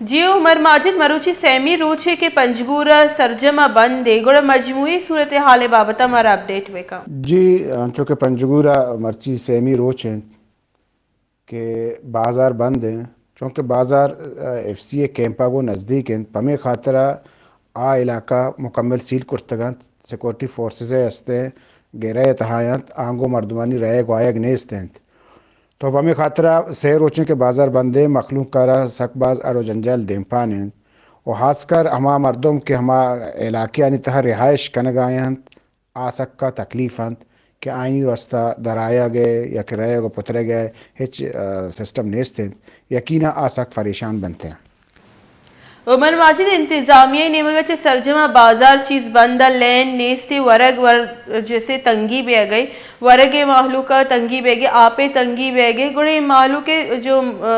جی عمر ماجد، مروچی سیمی روچے کہ پنجگور ء سرجم ء بند ء، گڑا مجموعی صورتحال ء بابت ء مارا اپڈیٹ بکن۔ جی، انچو کہ پنجگور ء مرچی سیمی روچ انت کہ بازار بند انت، چونکہ بازار، ء، ایف سی ء کیمپ ء گوں نزدیک انت، پمے خاطر ء آ علاقہ مکمل سیل کرتگ انت، سیکورٹی فورسز ء است انت، گھرہ ء تہا انت، آنگو مردمانی رہگ و آیگ نیست انت۔ تو پمے خاطرا سئے روچیں کہ بازار بندیں، مخلوق کارا سک باز اڑ و جنجال دیمپان انت و خاص کر ہما مردم کہ ہما علاقیانی تہا رہائش کنگا انت، آ سکا تکلیف انت کہ آئینی واسطہ در آیگ ء یا کہ رہگ و پترگ ء ہچ، آ، سسٹم نیست انت۔ یقینا آ سک پریشان بنت انت۔ عمر ماجد، انتظامیہ ء نیمگ ء چہ سرجم ء بازار چیز بند ء، لین نیست ء، ورگ ور جیسے تنگی بیگ ء، ورگ ء مہلوک ء تنگی بیگ ء، آپ ء تنگی بیگ ء، گڑا اے مہلوک ء جو، ا،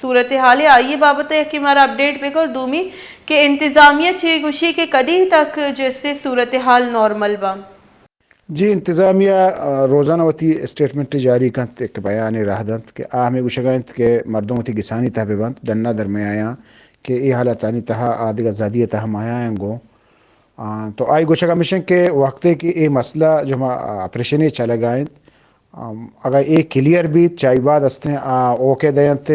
صورتحال ء آئی ء بابت ء یکے مارا اپڈیٹ بکن، دومی کہ انتظامیہ چے گوشی کہ کدی تک جیسے صورتحال نارمل باں؟ جی، انتظامیہ، آ، روزانہ وتی اسٹیٹمنٹ جاری کنت، ایک بیان راہ دنت کہ آ ہمیں گوشگا انت کہ مردم وتی گسانی تہ بہ بنت، ڈنا در میایاں کہ اے حالتانی تہا آ دگہ زیادی تہا میایاں گوں۔ آ، تو آئی گوشگ ہمیش انت کہ وقتے کہ اے مسئلہ جو ہما آپریشن چلگا انت، آم، اگہ اے کلیئر بیت، چائی بعد استیں، آ، اوکے دینت،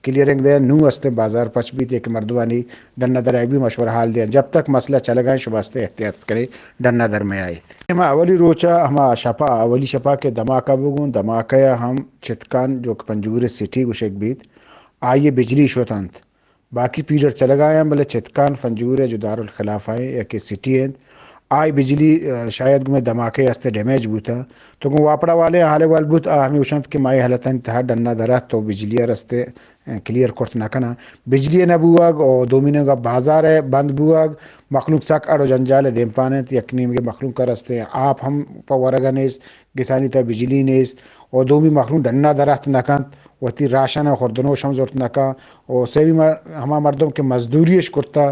کلیئرنگ دینت، نو استیں، بازار پچ بیت، یک مردمانی ڈنا در آئی بی مشورہ حال دینت۔ جب تک مسئلہ چلگا انت، شما استیں احتیاط کرے، ڈنا در میایت۔ ہما اولی روچا، ہما شپا، اولی شپا کہ دھماکہ بگوں، دھماکہ ء ہم چتکان جو کہ پنجگور سٹی گوشگ بیت، آئی بجلی شت انت۔ باقی پیڈر چلگا آیاں، بلے چتکان پنجگور ء جو دارالخلافہ ایں یا کہ سٹی انت، آئی بجلی، آ، شاید گوں دھماکہ است ڈیمیج بوتا۔ تو گوں واپڑا والے حال احوال بوت، آ ہمیں گوشنت کہ مائی حالتانی تہا ڈنا درات تو بجلی ء رستے، آ، کلیئر کرت نہ کناں۔ بجلی نہ بوگ و دومی نیمگا بازار ء بند بوگ، مخلوق سک اڑ و جنجال ء دیمپان انت، یک نیمگے مخلوق ء رستے آپ ہم پہ ورگ ء نیست، گسانی تہ بجلی نیست و دومی مخلوق ڈنا درات نہ کنت، وتی راشن ء خوردنوش ہم زرت نہ کن و سیمی مر-، ہما مردم کہ مزدوری اش کرتا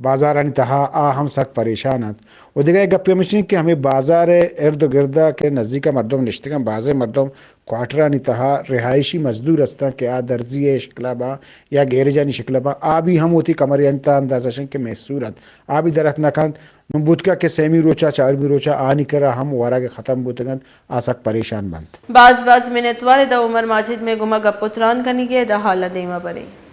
بازارانی تہا آ ہم سک پریشان انت۔ و دگہ یک گپے ہمیش انت کہ ہمیں بازار ء ارد و گرد ء کہ نزیک ء مردم نشتگاں، بازیں مردم کوارٹرانی تہا رہائشی مزدور ہستاں کہ آ درزی ء شکلا باں یا گیرجانی شکلا باں، آ بھی ہم وتی کمریانی تہا اندازہ شن کہ محصور انت، آ بھی درات نہ کنت۔ نوں بوتگ کہ سیمی روچا، چارمی روچا آنی کرا ہم ورگ ختم بوتگ انت، آ سک پریشان بنت۔ باز باز منتوار ادا عمر ماجد مئے گوما گپ و تران کنگی ء، ادا حالاں دیما بریں۔